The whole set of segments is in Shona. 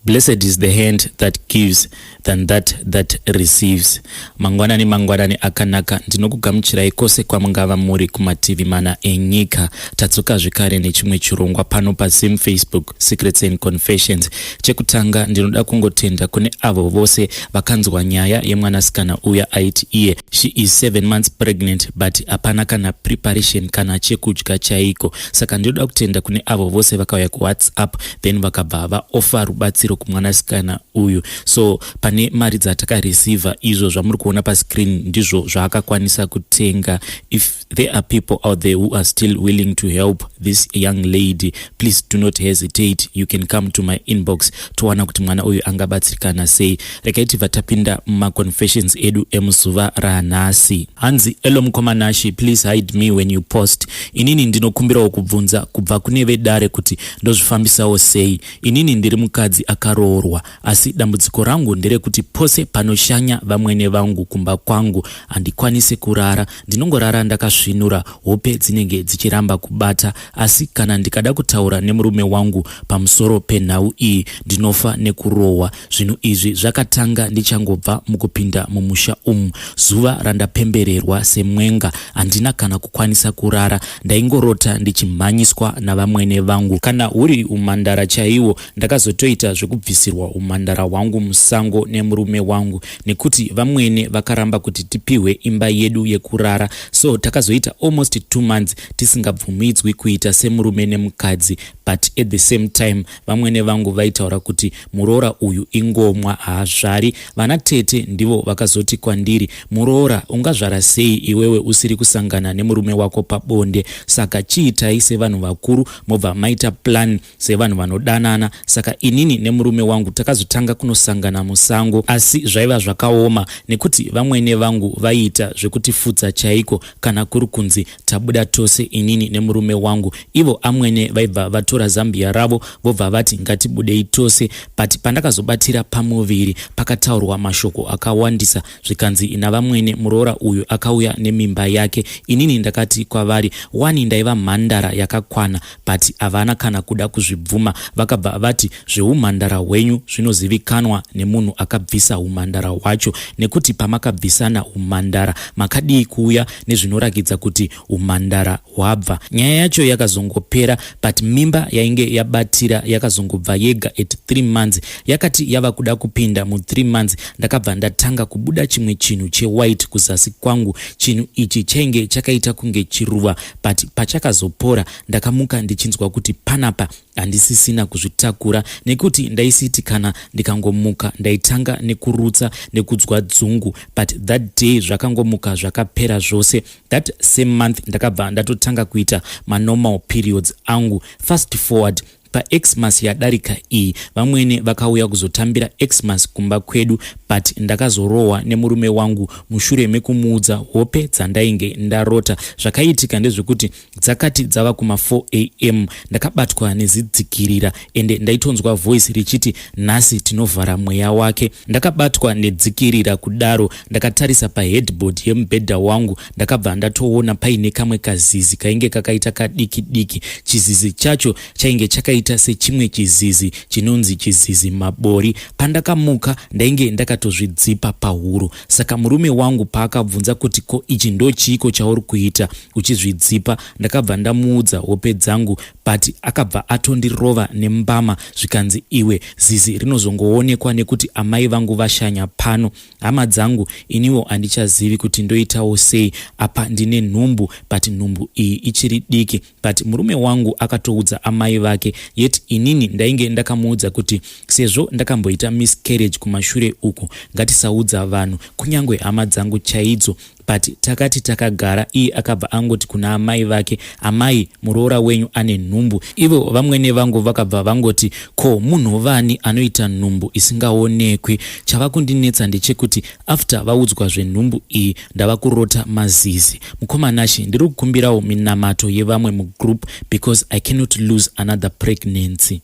Blessed is the hand that gives than that that receives. Mangwanani mangwanani akanaka, ndinokugamuchirai kwose kwamungava muri kumativi mana enyika. Tadzoka zvekare nechimwe chirongwa pano paZim Facebook Secrets and Confessions. Chekutanga ndinoda kungotenda kune avo vose vakanzwa nyaya yemwanasikana uya aiti iye she is 7 months pregnant but hapana kana preparation kana chekudya chaiko. Saka ndinoda kutenda kune avo vose vakauya kuWhatsApp then vakabva vaofa rubatsiro kumwanasikana uyu. So pane mari dzatakareceiva, izvo zvamuri kuona pascreen ndizvo zvaakakwanisa kutenga. If there are people out there who are still willing to help this young lady, please do not hesitate. You can come to my inbox towana kuti mwana uyu angabatsirikana sei. Regai tibva tapinda mumaconfessions edu emuzuva ranhasi. Hanzi, "Hello mukoma Nashi, please hide me when you post. Inini ndinokumbirawo kubvunza kubva kune vedare kuti ndozvifambisawo sei. Inini ndiri mukadzi akaroorwa, asi dambudziko rangu nderekuti pose panoshanya vamwene vangu kumba kwangu handikwanisi kurara. Ndinongorara ndakasvinura, hope dzinenge dzichiramba kubata. Asi kana ndikada kutaura nemurume wangu pamusoro penhau iyi, ndinofa nekurohwa. Zvinhu izvi zvakatanga ndichangobva mukupinda mumusha umu. Zuva randapembererwa semwenga handina kana kukwanisa kurara, ndaingorota ndichimhanyiswa navamwene vangu. Kana huri umhandara chaiwo, ndakazotoita zvekubvisirwa umhandara hwangu musango nemurume wangu nekuti vamwene vakaramba kuti tipihwe imba yedu yekurara. So takazoita almost 2 months tisingabvumidzwi kuita semurume nemukadzi, but at the same time vamwene vangu vaitaura kuti muroora uyu ingomwa, haazvari. Vana tete ndivo vakazoti kwandiri, 'Muroora ungazvara sei iwewe usiri kusangana nemurume wako pabonde? Saka chiitai sevanhu vakuru, mobva maita plan sevanhu vanodanana.' Saka inini nemurume wangu takazotanga kunosangana musango, asi zvaiva zvakaoma nekuti vamwene vangu vaiita zvekutifudza chaiko. Kana kuri kunzi tabuda tose inini nemurume wangu, ivo amwene vaibva vatora zambia ravo, vobva vati ngatibudei tose. But pandakazobatira pamuviri, pakataurwa mashoko akawandisa, zvikanzi navamwene muroora uyu akauya nemimba yake. Inini ndakati kwavari wani ndaiva mhandara yakakwana, but havana kana kuda kuzvibvuma. Vakabva vati zveumhandara hwenyu zvinozivikanwa nemunhu akabvisa umhandara hwacho, nekuti pamakabvisana umhandara makadii kuuya nezvinorakidza kuti umhandara hwabva? Nyaya yacho yakazongopera, but mimba yainge yabatira yakazongobva yega at 3 months. Yakati yava kuda kupinda mu3 months, ndakabva ndatanga kubuda chimwe chinhu chewhite kuzasi kwangu. Chinhu ichi chainge chakaita kunge chiruva, but pachakazopora ndakamuka ndichinzwa kuti panapa handisisina kuzvitakura, nekuti ndaisiti kana ndikangomuka ndaitanga nekurutsa nekudzwa dzungu. But that day zvakangomuka zvakapera zvose. That same month ndakabva ndatotanga kuita manormal periods angu. Fast forward, paXmas yadarika iyi, vamwene vakauya kuzotambira Xmas kumba kwedu, but ndakazorohwa nemurume wangu mushure mekumuudza hope dzandainge ndarota. Zvakaitika ndezvekuti dzakati dzava kuma4 am, ndakabatwa nezidzikirira, ende ndaitonzwa voice richiti nhasi tinovhara mweya wake. Ndakabatwa nedzikirira kudaro, ndakatarisa paheadboard yemubhedha wangu, ndakabva ndatoona paine kamwe kazizi kainge kakaita kadiki diki. Chizizi chacho chainge chakaita sechimwe chizizi chinonzi chizizi mabori. Pandakamuka ndainge ndakatozvidzipa pahuro. Saka murume wangu paakabvunza kuti ko ichi ndo chiiko chauri kuita uchizvidzipa, ndakabva ndamuudza hope dzangu, but akabva atondirova nembama, zvikanzi iwe, zizi rinozongoonekwa nekuti amai vangu vashanya pano. Hama dzangu, iniwo handichazivi kuti ndoitawo sei. Apa ndine nhumbu, but nhumbu iyi ichiri diki, but murume wangu akatoudza amai vake, yet inini ndainge ndakamuudza kuti sezvo ndakamboita miscarriage kumashure uku, ngatisaudza vanhu, kunyange hama dzangu chaidzo. But takati takagara, iye akabva angoti kuna amai vake, 'Amai, muroora wenyu ane nhumbu.' Ivo vamwene vangu vakabva vangoti ko munhu vani anoita nhumbu isingaonekwi? Chava kundinetsa ndechekuti after vaudzwa zvenhumbu iyi, ndava kurota mazizi. Mukoma Nashi, ndiri kukumbirawo minamato yevamwe mugroup because I cannot lose another pregnancy."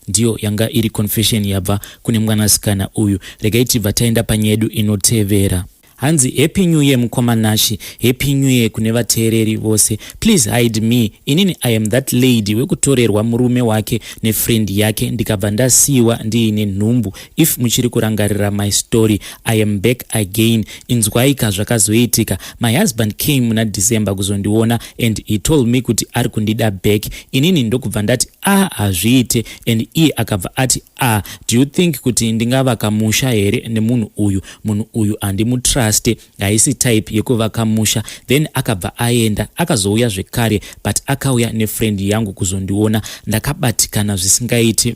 Ndiyo yanga iri confession yabva kune mwanasikana uyu. Regai tibva taenda panyedu inotevera. Hanzi happy new year mukoma Nashi, happy new year kune vateereri vose. Please hide me. Inini I am that lady wekutorerwa murume wake nefriend yake ndikabva ndasiyiwa ndiine nhumbu. If muchiri kurangarira my story, I am back again. Inzwaika zvakazoitika. My husband came muna December kuzondiona and he told me kuti ari kundida back. Inini ndokubva ndati ah, hazviite, and iye akabva ati ah, do you think kuti ndingavaka musha here nemunhu uyu? Munhu uyu handimutruste, haisi type yekuvaka musha. Then akabva aenda, akazouya zvekare, but akauya nefriend yangu kuzondiona. Ndakabatikana zvisingaiti,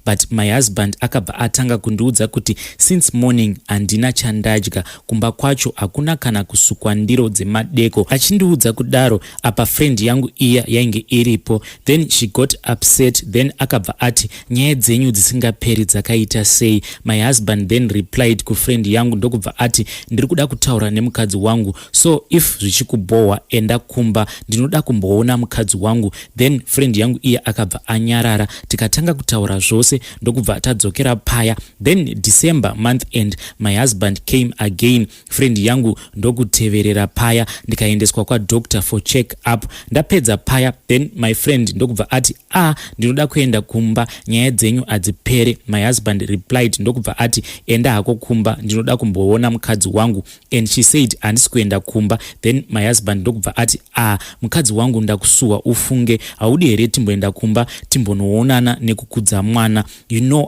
but my husband akabva atanga kundiudza kuti since morning handina chandadya, kumba kwacho hakuna kana kusukwa ndiro dzemadeko. Achindiudza kudaro, apa friend yangu iya yainge iripo. Then she got upset. Then akabva ati, "Nyaya dzenyu dzisingaperi dzakaita sei?" My husband then replied kufriend yangu ndokubva ati, "Ndiri kuda kutaura nemukadzi wangu, so if zvichikubhohwa, enda kumba, ndinoda kumboona mukadzi wangu." Then friend yangu iye akabva anyarara, tikatanga kutaura zvose, ndokubva tadzokera paya. Then December month end, my husband came again, friend yangu ndokuteverera paya, ndikaendeswa kwadoctor for check up. Ndapedza paya, then my friend ndokubva ati, "Ah, ndinoda kuenda kumba, nyaya dzenyu hadzipere." My husband replied ndokubva ati, "Enda hako kumba, ndinoda kumboona mukadzi wangu." And she said, "Handisi kuenda kumba." Then my husband ndokubva ati, "Ah, mukadzi wangu, ndakusuwa ufunge, haudi here timboenda kumba timbonoonana nekukudza mwana?"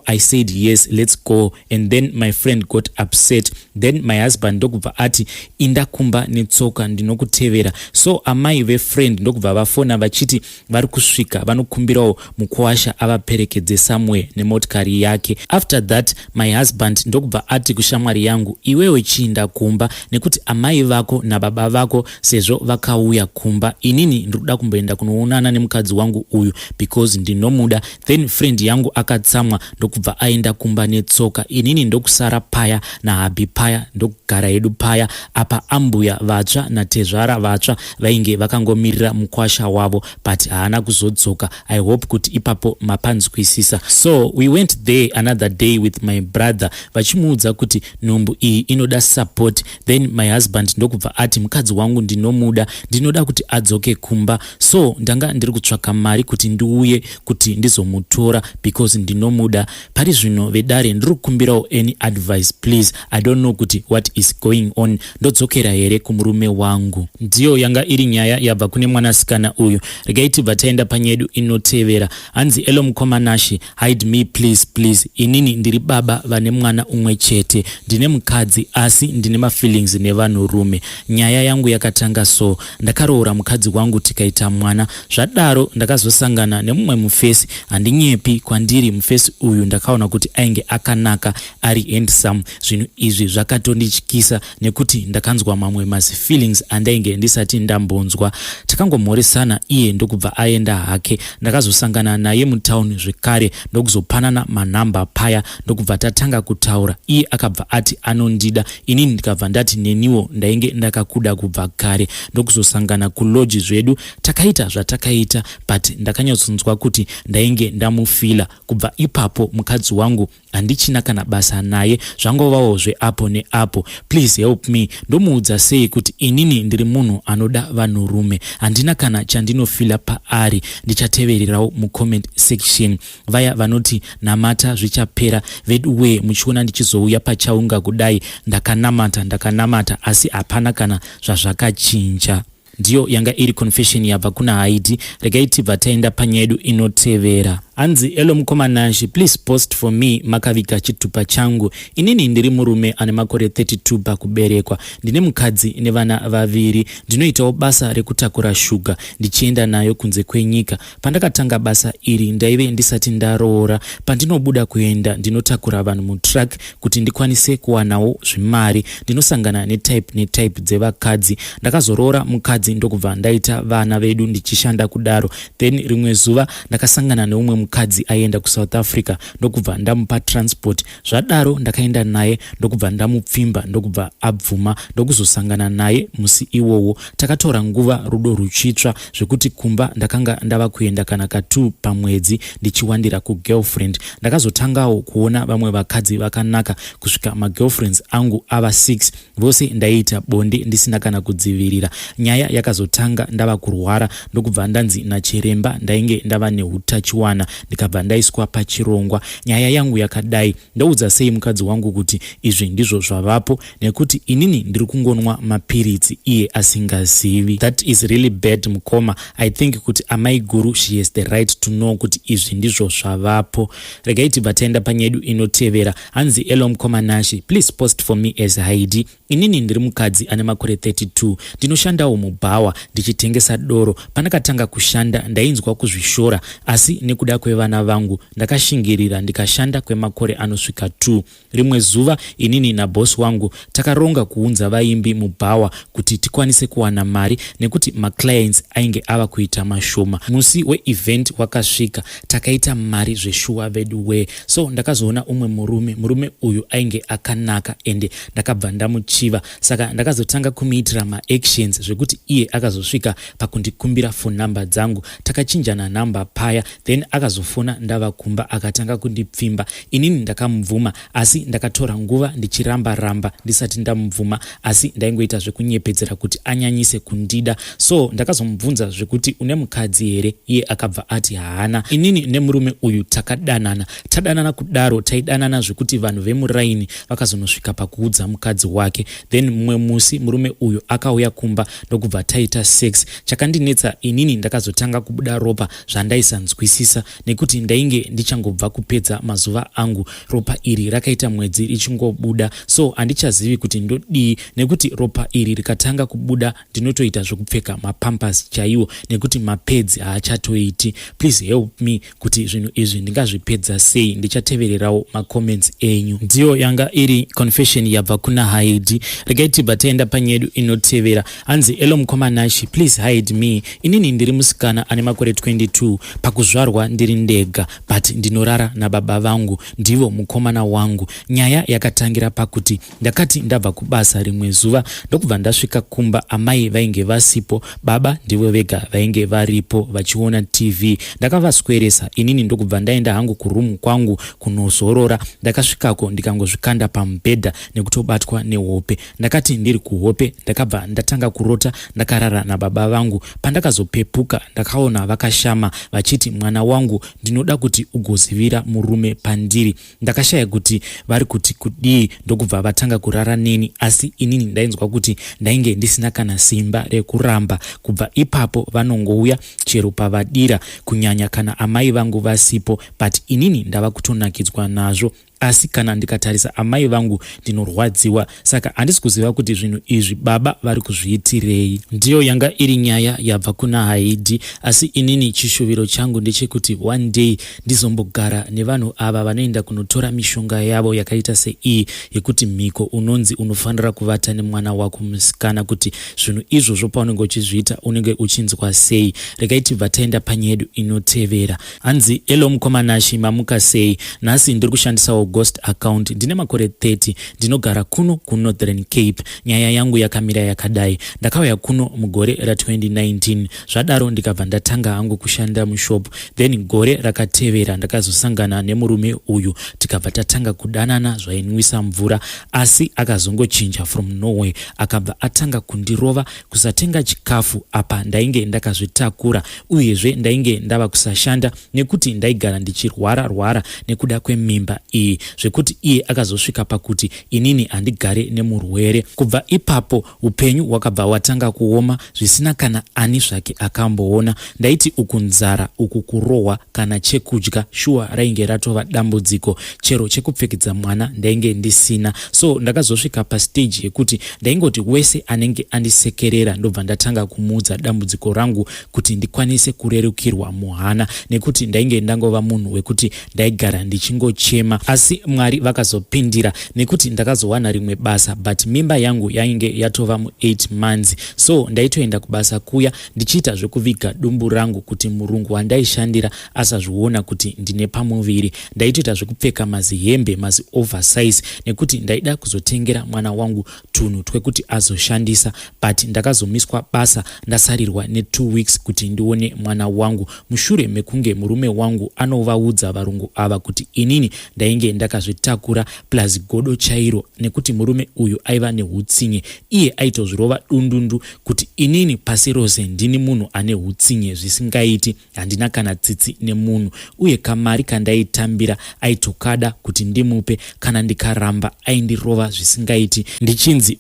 I said, "Yes, let's go." And then my friend got upset. Then my husband ndokubva ati, "Inda kumba netsoka, ndinokutevera." So amai vefriend ndokubva vafona vachiti vari kusvika, vanokumbirawo mukuwasha avaperekedze somewhere nemotikari yake. After that, my husband ndokubva ati kushamwari yangu, "Iwewe chiinda kumba nekuti amai vako nababa vako sezvo vakauya kumba, inini ndiri kuda kumboenda kunoonana nemukadzi wangu uyu because ndinomuda." Then friend yangu akatsamwa, ndokubva aenda kumba netsoka. Inini ndokusara paya nahubby paya, ndokugara hedu paya. Apa ambuya vatsva natezvara vatsva vainge vakangomirira mukwasha wavo, but haana kuzodzoka. I hope kuti ipapo mapanzwisisa. So we went there another day with my brother, vachimuudza kuti nhumbu iyi inoda support. Then my husband ndokubva ati, "Mukadzi wangu ndinomuda, ndinoda kuti adzoke kumba, so ndanga ndiri kutsvaka mari kuti ndiuye kuti ndizomutora because ndinomuda." Pari zvino, vedare, ndiri kukumbirawo any advice, please. I don't know kuti what is going on. Ndodzokera here kumurume wangu? Ndiyo yanga iri nyaya yabva kune mwanasikana uyu. Regai tibva taenda panyedu inotevera. Hanzi, "Hello mukoma Nashi, hide me please, please. Inini ndiri baba vane mwana umwe chete. Ndine mukadzi asi ndine mafeelings nevanhurume. Nyaya yangu yakatanga so: ndakaroora mukadzi wangu, tikaita mwana. Zvadaro ndakazosangana nemumwe mufesi. Handinyepi, kwandiri mufesi uyu ndakaona kuti ainge akanaka, ari handsome. Zvinhu izvi zvakatondityisa nekuti ndakanzwa mamwe mazifeelings andainge ndisati ndambonzwa. Takangomhoresana, iye ndokubva aenda hake. Ndakazosangana naye mutauni zvekare, ndokuzopanana manhamba paya, ndokubva tatanga kutaura. Iye akabva ati anondida, inini ndikabva ndati neniwo ndainge ndakakuda kubva kare. Ndokuzosangana kulodge zvedu, takaita zvatakaita, but ndakanyatsonzwa kuti ndainge ndamufila. Kubva ipapo mukadzi wangu handichina kana basa naye, zvangovawo zveapo neapo. Please help me, ndomuudza sei kuti inini ndiri munhu anoda vanhurume, handina kana chandinofila paari? Ndichatevererawo mucomment section." Vaya vanoti namata zvichapera, veduwe, muchiona ndichizouya pachaunga kudai, ndakanamata, ndakanamata, asi hapana kana zvazvakachinja. Ndiyo yanga iri confession yabva kuna Haidi. Regai tibva taenda panyaya yedu inotevera. Hanzi, "Hello mukoma Nashi, please post for me makaviga chitupa changu. Inini ndiri murume ane makore 32 pakuberekwa. Ndine mukadzi nevana vaviri. Ndinoitawo basa rekutakura shuga ndichienda nayo kunze kwenyika. Pandakatanga basa iri ndaive ndisati ndaroora. Pandinobuda kuenda, ndinotakura vanhu mutruck kuti ndikwanise kuwanawo zvimari. Ndinosangana netype netype dzevakadzi. Ndakazoroora mukadzi, ndokubva ndaita vana vedu ndichishanda kudaro. Then rimwe zuva ndakasangana neumwe mukadzi aienda kuSouth Africa ndokubva ndamupa transport. Zvadaro ndakaenda naye ndokubva ndamupfimba ndokubva abvuma ndokuzosangana naye musi iwowo. Takatora nguva rudo ruchitsva zvekuti kumba ndakanga ndava kuenda kana ka2 pamwedzi ndichiwandira kugirlfriend. Ndakazotangawo kuona vamwe vakadzi vakanaka kusvika magirlfriends angu ava 6. Vose ndaiita bonde ndisina kana kudzivirira. Nyaya yakazotanga ndava kurwara ndokubva ndanzi nachiremba ndainge ndava neutachiwana ndikabva ndaiswa pachirongwa. Nyaya yangu yakadai, ndoudza sei mukadzi wangu kuti izvi ndizvo zvavapo nekuti inini ndiri kungonwa mapiritsi iye asingazivi? That is really bad mukoma. I think kuti amai guru she has the right to know kuti izvi ndizvo zvavapo. Regai tibva taenda panyedu inotevera. Hanzi elo mukoma Nashi, please post for me as Heidi. Inini ndiri mukadzi ane makore 32, ndinoshandawo mubhawa ndichitengesa doro. Pandakatanga kushanda ndainzwa kuzvishora, asi nekuda kwevana vangu ndakashingirira ndikashanda kwemakore anosvika 2. Rimwe zuva inini naboss wangu takaronga kuunza vaimbi mubhawa kuti tikwanise kuwana mari nekuti maclients ainge ava kuita mashoma. Musi weevent wakasvika takaita mari zveshuwa vedu wee. So ndakazoona umwe murume, murume uyu ainge akanaka ende ndakabva ndamuchiva. Saka ndakazotanga kumuitira maactions zvekuti iye akazosvika pakundikumbira phone number dzangu. Takachinjana number paya, then akazofona ndava kumba akatanga kundipfimba. Inini ndakamubvuma asi ndakatora nguva ndichiramba ramba ndisati ndamubvuma, asi ndaingoita zvekunyepedzera kuti anyanyise kundida. So ndakazomubvunza zvekuti une mukadzi here, iye akabva ati haana. Inini nemurume uyu takadanana, tadanana kudaro taidanana zvekuti vanhu vemuraini vakazonosvika pakuudza mukadzi wake. Then mumwe musi murume uyu akauya kumba ndokubva taita sex. Chakandinetsa inini ndakazotanga kubuda ropa zvandaisanzwisisa nekuti ndainge ndichangobva kupedza mazuva angu. Ropa iri rakaita mwedzi richingobuda, so handichazivi kuti ndodii nekuti ropa iri rikatanga kubuda ndinotoita zvekupfeka mapampers chaiwo nekuti mapedzi haachatoiti. Please help me kuti zvinhu izvi ndingazvipedza sei. Ndichatevererawo macomments enyu. Ndiyo yanga iri confession yabva kuna Haidi. Regai tibva taenda panyedu inotevera. Hanzi elo mukoma Nashi, please hide me. Inini ndiri musikana ane makore 22, pakuzvarwa ndiri ndega but ndinorara nababa vangu, ndivo mukomana wangu. Nyaya yakatangira pakuti ndakati ndabva kubasa rimwe zuva ndokubva ndasvika kumba, amai vainge vasipo, baba ndivo vega vainge varipo vachiona TV. Ndakavasweresa inini ndokubva ndaenda hangu kurumu kwangu kunozorora. Ndakasvikako ndikangozvikanda pamubhedha nekutobatwa nehope. Ndakati ndiri kuhope ndakabva ndatanga kurota ndakarara nababa vangu. Pandakazopepuka ndakaona vakashama vachiti, mwana wangu, ndinoda kuti ugozivira murume pandiri. Ndakashaya kuti vari kuti kudii ndokubva vatanga kurara neni, asi inini ndainzwa kuti ndainge ndisina kana simba rekuramba. Kubva ipapo vanongouya chero pavadira, kunyanya kana amai vangu vasipo, but inini ndava kutonakidzwa nazvo. Asi kana ndikatarisa amai vangu ndinorwadziwa, saka handisi kuziva kuti zvinhu izvi baba vari kuzviitirei. Ndiyo yanga iri nyaya yabva kuna Haidi, asi inini chishuviro changu ndechekuti one day ndizombogara nevanhu ava vanoenda kunotora mishonga yavo yakaita seiyi yekuti mhiko unonzi unofanira kuvata nemwana wako musikana, kuti zvinhu izvozvo paunenge uchizviita unenge uchinzwa sei. Regai tibva taenda panyedu inotevera. Hanzi elo mukoma Nashi, mamuka sei? Nhasi ndiri kushandisawo ghost account. Ndine makore 30, ndinogara kuno kuNorthern Cape. Nyaya yangu yakamira yakadai. Ndakauya kuno mugore ra2019, zvadaro ndikabva ndatanga hangu kushanda mushop. Then gore rakatevera ndakazosangana nemurume uyu tikabva tatanga kudanana zvainwisa mvura, asi akazongochinja from nowhere. Akabva atanga kundirova, kusatenga chikafu, apa ndainge ndakazvitakura, uyezve ndainge ndava kusashanda nekuti ndaigara ndichirwara rwara nekuda kwemimba iyi, zvekuti iye akazosvika pakuti inini handigare nemurwere. Kubva ipapo upenyu hwakabva hwatanga kuoma zvisina kana ani zvake akamboona. Ndaiti uku nzara, uku kurohwa, kana chekudya shuwa rainge ratova dambudziko, chero chekupfekedza mwana ndainge ndisina. So ndakazosvika pastage yekuti ndaingoti wese anenge andisekerera ndobva ndatanga kumuudza dambudziko rangu kuti ndikwanise kurerukirwa muhana, nekuti ndainge ndangova munhu wekuti ndaigara ndichingochema. Asi Asi Mwari vakazopindira nekuti ndakazowana rimwe basa, but mimba yangu yainge yatova mu8 months, so ndaitoenda kubasa kuya ndichiita zvekuviga dumbu rangu kuti murungu wandaishandira asazviona kuti ndine pamuviri. Ndaitoita zvekupfeka mazihembe mazi oversize nekuti ndaida kuzotengera mwana wangu tunhu twekuti azoshandisa. But ndakazomiswa basa ndasarirwa ne2 weeks kuti ndione mwana wangu, mushure mekunge murume wangu anovaudza varungu ava kuti inini ndainge ndakazvitakura, plus godo chairo, nekuti murume uyu aiva neutsinye. Iye aitozvirova dundundu kuti inini pasi rose ndini munhu ane utsinye zvisingaiti, handina kana tsitsi nemunhu. Uye kamari kandaitambira aitokada kuti ndimupe, kana ndikaramba aindirova zvisingaiti, ndichinzi,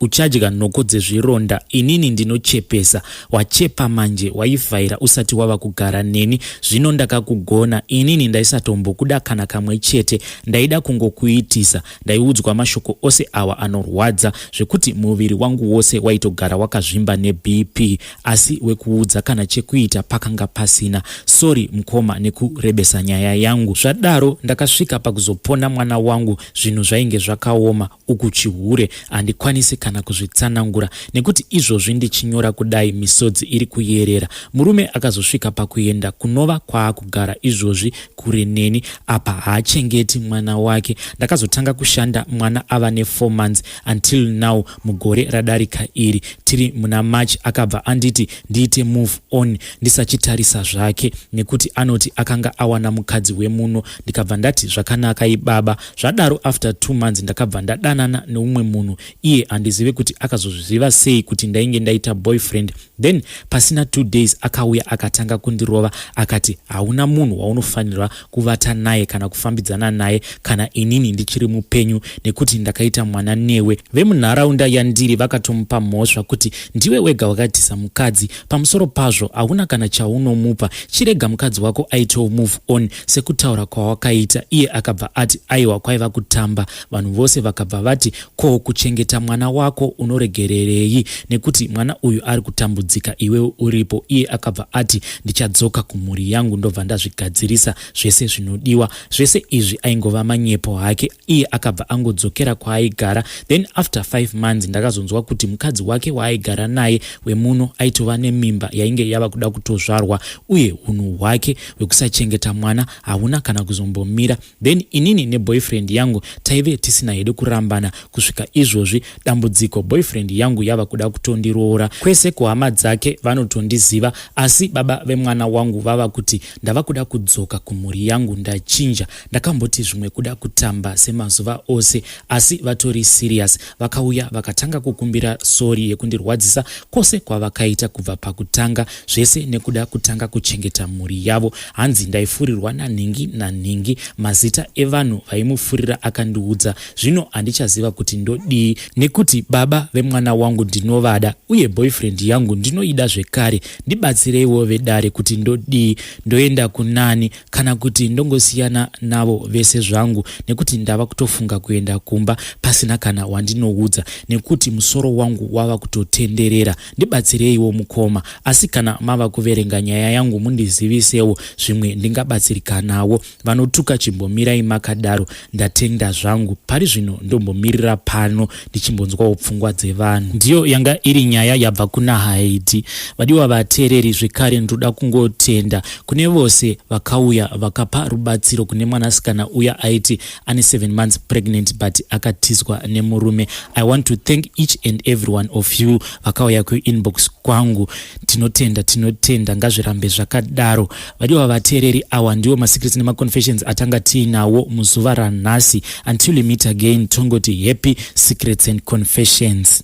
"Uchadya nhoko dzezvironda, inini ndinochepesa. Wachepa manje, waivhaira usati wava kugara neni. Zvino ndakakugona. Inini ndaisatombokuda kana kamwe chete, ndaida kungokuitisa." Ndaiudzwa mashoko ose awa anorwadza zvekuti muviri wangu wose waitogara wakazvimba neBP, asi wekuudza kana chekuita pakanga pasina. Sorry mukoma nekurebesa nyaya yangu. Zvadaro ndakasvika pakuzopona mwana wangu. Zvinhu zvainge zvakaoma uku, chihure handikwanisi kana kuzvitsanangura, nekuti izvozvi ndichinyora kudai misodzi iri kuyerera. Murume akazosvika pakuenda kunova kwaakugara izvozvi kure neni, apa haachengeti mwana wake. Ndakazotanga kushanda mwana ava ne4 months. Until now, mugore radarika iri, tiri muna March, akabva anditi ndiite move on, ndisachitarisa zvake, nekuti anoti akanga awana mukadzi wemuno. Ndikabva ndati zvakanaka ibaba. Zvadaro after 2 months ndakabva ndadanana neumwe munhu. Iye handizive kuti akazozviziva sei kuti ndainge ndaita boyfriend. Then pasina 2 days akauya akatanga kundirova, akati hauna munhu waunofanirwa kuvata naye kana kufambidzana naye kana inini ndichiri mupenyu, nekuti ndakaita mwana newe. Vemunharaunda yandiri vakatomupa mhosva kuti ndiwe wega wakatisa mukadzi, pamusoro pazvo hauna kana chaunomupa, chirega mukadzi wako aitewo move on sekutaura kwawakaita. Iye akabva ati aiwa, kwaiva kutamba. Vanhu vose vakabva vati, "Ko kuchengeta mwana wako unoregererei, nekuti mwana uyu ari kutambudzika iwewe uripo?" Iye akabva ati, "Ndichadzoka kumhuri yangu, ndobva ndazvigadzirisa zvese zvinodiwa." Zvese izvi aingova manyepo hake. Iye akabva angodzokera kwaaigara. Then after 5 months ndakazonzwa kuti mukadzi wake waaigara naye wemuno aitova nemimba yainge yava kuda kutozvarwa, uye unhu hwake hwekusachengeta mwana hauna kana kuzombomira. Then inini neboyfriend yangu taive tisina hedu kurambana kusvika izvozvi. Dambudziko, boyfriend yangu yava kuda kutondiroora. Kwese kuhama dzake vanotondiziva, asi baba vemwana wangu vava kuti ndava kuda kudzoka kumhuri yangu, ndachinja. Ndakamboti zvimwe kuda kutamba semazuva ose, asi vatori serious. Vakauya vakatanga kukumbira sorry yekundirwadzisa kwose kwavakaita kubva pakutanga, zvese nekuda kutanga kuchengeta mhuri yavo. Hanzi ndaifurirwa nanhingi nanhingi, mazita evanhu vaimufurira akandiudza. Zvino handichaziva kuti ndodii, nekuti baba vemwana wangu ndinovada, uye boyfriend yangu ndinoida zvekare. Ndibatsireiwo vedare kuti ndodii, ndoenda kunani, kana kuti ndongosiyana navo vese zvangu, nekuti ndava kutofunga kuenda kumba pasina kana wandinoudza, nekuti musoro wangu wava kutotenderera. Ndibatsireiwo mukoma, asi kana mava kuverenga nyaya yangu mundizivisewo, zvimwe ndingabatsirikanawo. Vanotuka chimbomirai makadaro. Ndatenda zvangu. Pari zvino ndombomirira pano ndichimbonzwawo pfungwa dzevanhu. Ndiyo yanga iri nyaya yabva kuna Haiti. Vadiwa vateereri, zvekare ndoda kungotenda kune vose vakauya vakapa rubatsiro kune mwanasikana uya aiti ane 7 months pregnant but akatizwa nemurume. I want to thank each and every one of you vakauya kuinbox kwangu. Tinotenda, tinotenda, ngazvirambe zvakadaro. Vadiwa vateereri, awa ndiwo masecrets nemaconfessions atanga tiinawo muzuva ranhasi. Until we meet again, tongoti happy secrets and confessions.